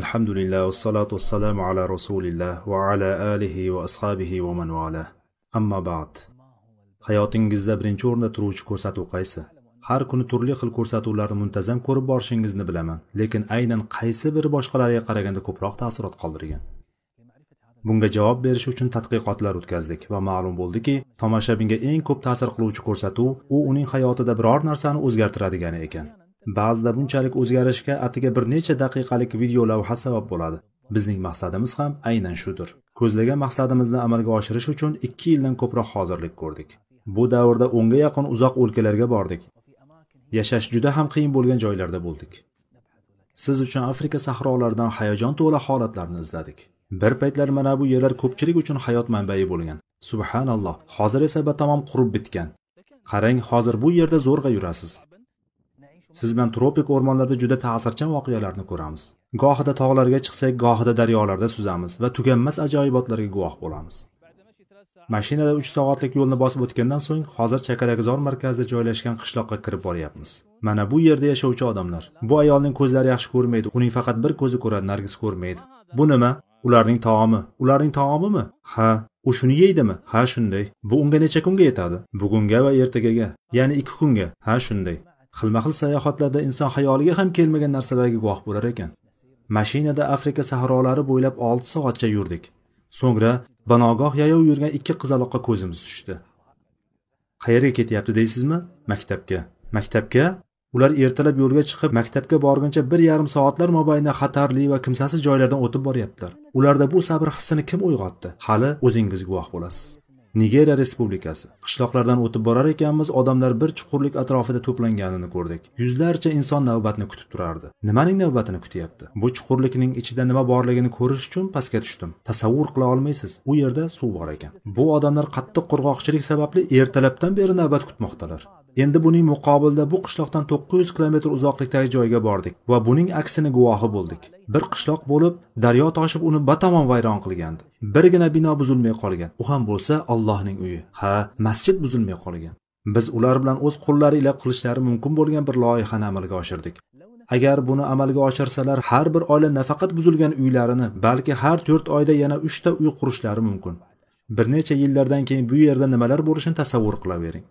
Alhamdulillah vassalatu vassalamu ala rasulillah va ala alihi va ashabihi va man valah. Amma ba'd. Hayotingizda birinchi o'rinda turuvchi ko'rsatuv qaysi? Har kuni turli xil ko'rsatuvlarni muntazam ko'rib borishingizni bilaman, lekin aynan qaysi biri boshqalarga qaraganda ko'proq ta'sirot qoldirgan? Bunga javob berish uchun tadqiqotlar o'tkazdik va ma'lum bo'ldiki, tomoshabinga eng ko'p ta'sir qiluvchi ko'rsatuv u uning hayotida biror narsani o'zgartiradigani ekan. Ba'zida bunchalik o'zgarishga atiga bir necha daqiqalik video lavha sabab bo'ladi. Bizning maqsadimiz ham aynan shudir. Ko'zlagan maqsadimizni amalga oshirish uchun 2 yildan ko'proq hozirlik ko'rdik. Bu davrda 10 ga yaqin uzoq o'lkalarga bordik. Yashash juda ham qiyin bo'lgan joylarda bo'ldik. Siz uchun Afrika sahrolaridan hayajon to'la holatlarni izladik. Bir paytlar mana bu yerlar ko'pchilik uchun hayot manbai bo'lgan. Subhanalloh, hozir esa batamom qurib bitgan. Qarang, hozir bu yerda zo'rg'a yurasiz. Siz bilan tropik o'rmonlarda juda ta'sirchan voqealarni ko'ramiz. Gohida tog'larga chiqsak, gohida daryolarda suzamiz va tuganmas ajoyibotlarga guvoh bo'lamiz. Mashinada 3 soatlik yo'lni bosib o'tgandan so'ng hozir Chakalakzor markazida joylashgan qishloqqa kirib boryapmiz. Mana bu yerda yashovchi odamlar. Bu ayolning ko'zlari yaxshi ko'rmaydi, uning faqat bir ko'zi ko'radi, nargis ko'rmaydi. Bu nima? Ularning taomi. Ularning taomimi? Ha, u shuni yeydimi? Ha, shunday. Bu unga necha kunga yetadi? Bugunga va ertagaga, ya'ni 2 kunga. Ha, shunday. Xilma-xil sayohatlarda inson xayoliga ham kelmagan narsalarga guvoh bo'lar ekan. Mashinada Afrika sahrolari bo'ylab 6 soatcha yurdik. So'ngra banogoh yayov yurgan 2 qizaloqqa ko'zimiz tushdi. Qayerga ketyapti deysizmi? Maktabga. Maktabga? Ular ertalab yo'lga chiqib, maktabga borguncha 1,5 soatlar mobaynida xatarli va kimsasiz joylardan o'tib boryaptilar. Ularda bu sabr hissini kim uyg'otdi? Hali o'zingiz guvoh bo'lasiz. Nigeriya Respublikasi. Qishloqlardan o'tib borar ekanmiz, odamlar bir chuqurlik atrofida to'planganini ko'rdik. Yuzlarcha inson navbatni kutib turardi. Nimaning navbatini kutyapti? Bu chuqurlikning ichida nima borligini ko'rish uchun pastga tushdim. Tasavvur qila olmaysiz, u yerda suv bor ekan. Bu odamlar qattiq qurg'oqchilik sababli ertalabdan beri navbat kutmoqdalar. Endi buning muqobilida bu qishloqdan 900 km uzoqlikdagi joyga bordik va buning aksini guvohi bo'ldik. Bir qishloq bo'lib, daryo toshib uni batamom vayron qilgandi. Birgina bino buzilmay qolgan. U ham bo'lsa Allohning uyi. Ha, masjid buzilmay qolgan. Biz ular bilan o'z qo'llari ila qilishlari mumkin bo'lgan bir loyihani amalga oshirdik. Agar buni amalga oshirsalar, har bir oila nafaqat buzilgan uylarini, balki har 4 oyda yana 3 ta uy qurishlari mumkin. Bir necha yillardan keyin bu yerda nimalar bo'lishini tasavvur qilavering.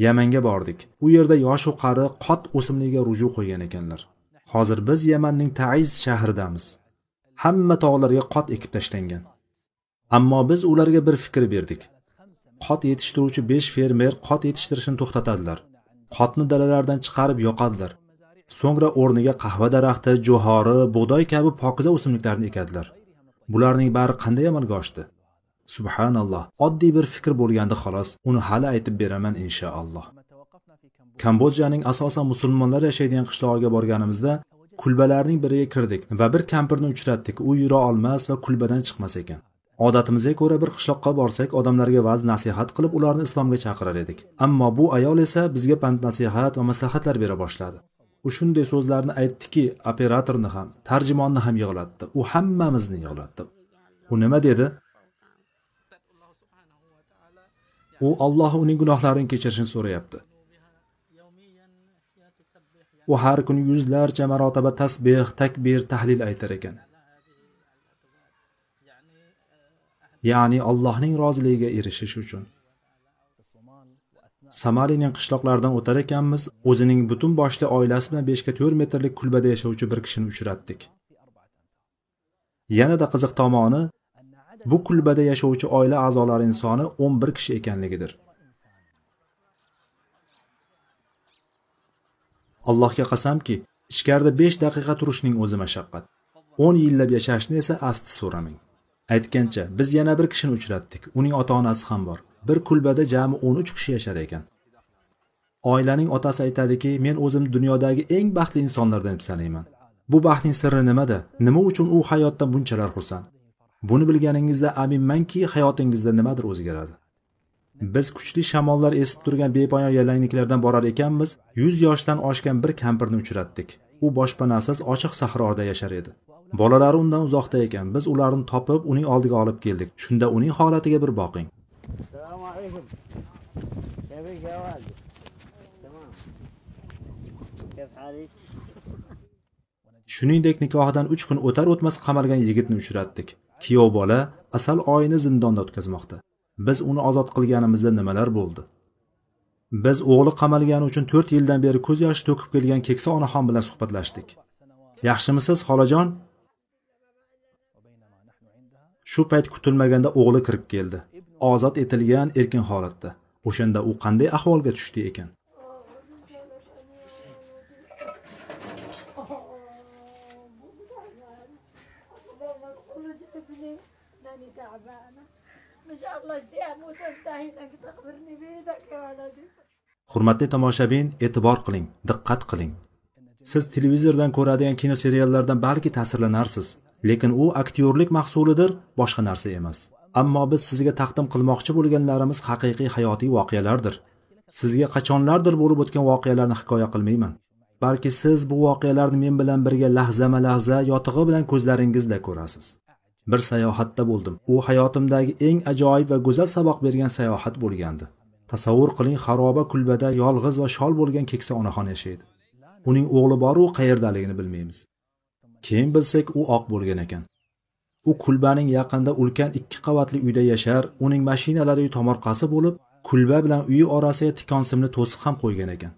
Yamanga bordik. U yerda yosh u qari qot o'simligiga ruju qo'ygan ekanlar. Hozir biz Yamanning Taiz shahridamiz. Hamma tog'larga qot ekib tashlangan. Ammo biz ularga bir fikr berdik. Qot yetishtiruvchi 5 fermer qot yetishtirishini to'xtatadilar. Qotni dalalardan chiqarib yoqadilar. So'ngra o'rniga qahva daraxti, jo'xori, bug'doy kabi pokiza o'simliklarni ekadilar. Bularning bari qanday amalga oshdi? Subhanalloh, oddiy bir fikr bo'lgandi xolos, uni hali aytib beraman inshaalloh. Kambodjaning asosan musulmonlar yashaydigan qishlog'iga borganimizda kulbalarning biriga kirdik va bir kampirni uchratdik. U yura olmas va kulbadan chiqmas ekan. Odatimizga ko'ra bir qishloqqa borsak, odamlarga va'z nasihat qilib ularni islomga chaqirar edik. Ammo bu ayol esa bizga pand nasihat va maslahatlar bera boshladi. U shunday so'zlarni aytdiki, operatorni ham, tarjimonni ham yig'latdi. U hammamizni yig'latdi. U nima dedi? U Alloh uning gunohlarini kechirishini so'rayapti. U har kuni yuzlarcha marotaba tasbih, takbir, tahlil aytar ekan. Ya'ni Allohning roziligiga erishish uchun. Somalining qishloqlaridan o'tar ekanmiz, o'zining butun boshli oilasi bilan 5 ga 4 metrlik kulbada yashovchi bir kishini uchratdik. Yanada qiziq tomoni, bu kulbada yashovchi oila a'zolarining soni 11 kishi ekanligidir. Allohga qasamki, ichkarida 5 daqiqa turishning o'zi mashaqqat. 10 yillab yashashni esa asti so'ramang. Aytgancha, biz yana bir kishini uchratdik. Uning ota-onasi ham bor. Bir kulbada jami 13 kishi yashar ekan. Oilaning otasi aytadiki, men o'zim dunyodagi eng baxtli insonlardan deb sanayman. Bu baxtning sirri nimada? Nima uchun u hayotdan bunchalar xursand? Buni bilganingizda aminmanki, hayotingizda nimadir o'zgaradi. Biz kuchli shamollar esib turgan bepoyon yalangliklardan borar ekanmiz, 100 yoshdan oshgan bir kampirni uchratdik. U boshpanasiz ochiq sahroda yashar edi. Bolalari undan uzoqda ekan. Biz ularni topib, uning oldiga olib keldik. Shunda uning holatiga bir boqing. Assalomu alaykum. Shuningdek, nikohidan 3 kun o'tar-o'tmas qamalgan yigitni uchratdik. Kiyov bola asal oyini zindonda o'tkazmoqda. Biz uni ozod qilganimizda nimalar bo'ldi? Biz o'g'li qamalgani uchun 4 yildan beri ko'z yoshi to'kib kelgan keksa onaxon bilan suhbatlashdik. Yaxshimisiz, xolajon? Shu payt kutilmaganda o'g'li kirib keldi. Ozod etilgan erkin holatda. O'shanda u qanday ahvolga tushdi ekan? Hurmatli tomoshabin, e'tibor qiling, diqqat qiling. Siz televizordan ko'radigan kino seriallardan balki ta'sirlanarsiz, lekin u aktyorlik mahsulidir, boshqa narsa emas. Ammo biz sizga taqdim qilmoqchi bo'lganlarimiz haqiqiy hayotiy voqealardir. Sizga qachonlardir bo'lib o'tgan voqealarni hikoya qilmayman. Balki siz bu voqealarni men bilan birga lahzama-lahza yotig'i bilan ko'zlaringizda ko'rasiz. Bir sayohatda bo'ldim. U hayotimdagi eng ajoyib va go'zal saboq bergan sayohat bo'lgandi. Tasavvur qiling, xaroba kulbada yolg'iz va shol bo'lgan keksa onaxon yashaydi. Uning o'g'li bor-u, qayerdaligini bilmaymiz. Keyin bilsak, u oq bo'lgan ekan. U kulbaning yaqinida ulkan 2 qavatli uyda yashar, uning mashinalari tomorqasi bo'lib, kulba bilan uyi orasiga tikonsimli to'siq ham qo'ygan ekan.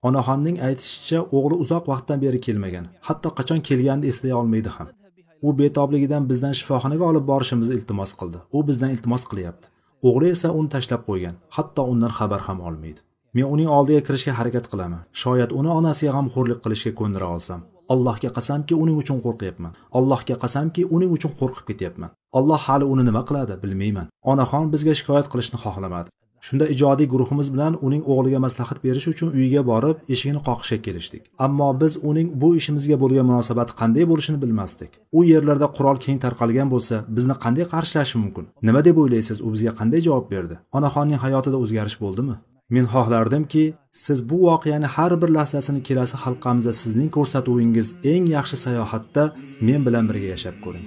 Onaxonning aytishicha, o'g'li uzoq vaqtdan beri kelmagan, hatto qachon kelganini eslay olmaydi ham. U betobligidan bizdan shifoxonaga olib borishimizni iltimos qildi. U bizdan iltimos qilyapti. O'g'li esa uni tashlab qo'ygan, hatto undan xabar ham olmaydi. Men uning oldiga kirishga harakat qilaman. Shoyat uni onasiga g'amxo'rlik qilishga ko'ndira olsam. Allohga qasamki, uning uchun qo'rqyapman. Allohga qasamki, uning uchun qo'rqib ketyapman. Alloh hali uni nima qiladi, bilmayman. Onaxon bizga shikoyat qilishni xohlamadi. Shunda ijodiy guruhimiz bilan uning o'g'liga maslahat berish uchun uyiga borib, eshigini qoqishga kelishdik. Ammo biz uning bu ishimizga bo'lgan munosabati qanday bo'lishini bilmasdik. U yerlarda qurol keng tarqalgan bo'lsa, bizni qanday qarshilashi mumkin? Nima deb o'ylaysiz, u bizga qanday javob berdi? Onaxonning hayotida o'zgarish bo'ldimi? Men xohlardimki, siz bu voqeani har bir lahzasini kelasi halqamizda sizning ko'rsatuvingiz eng yaxshi sayohatda men bilan birga yashab ko'ring.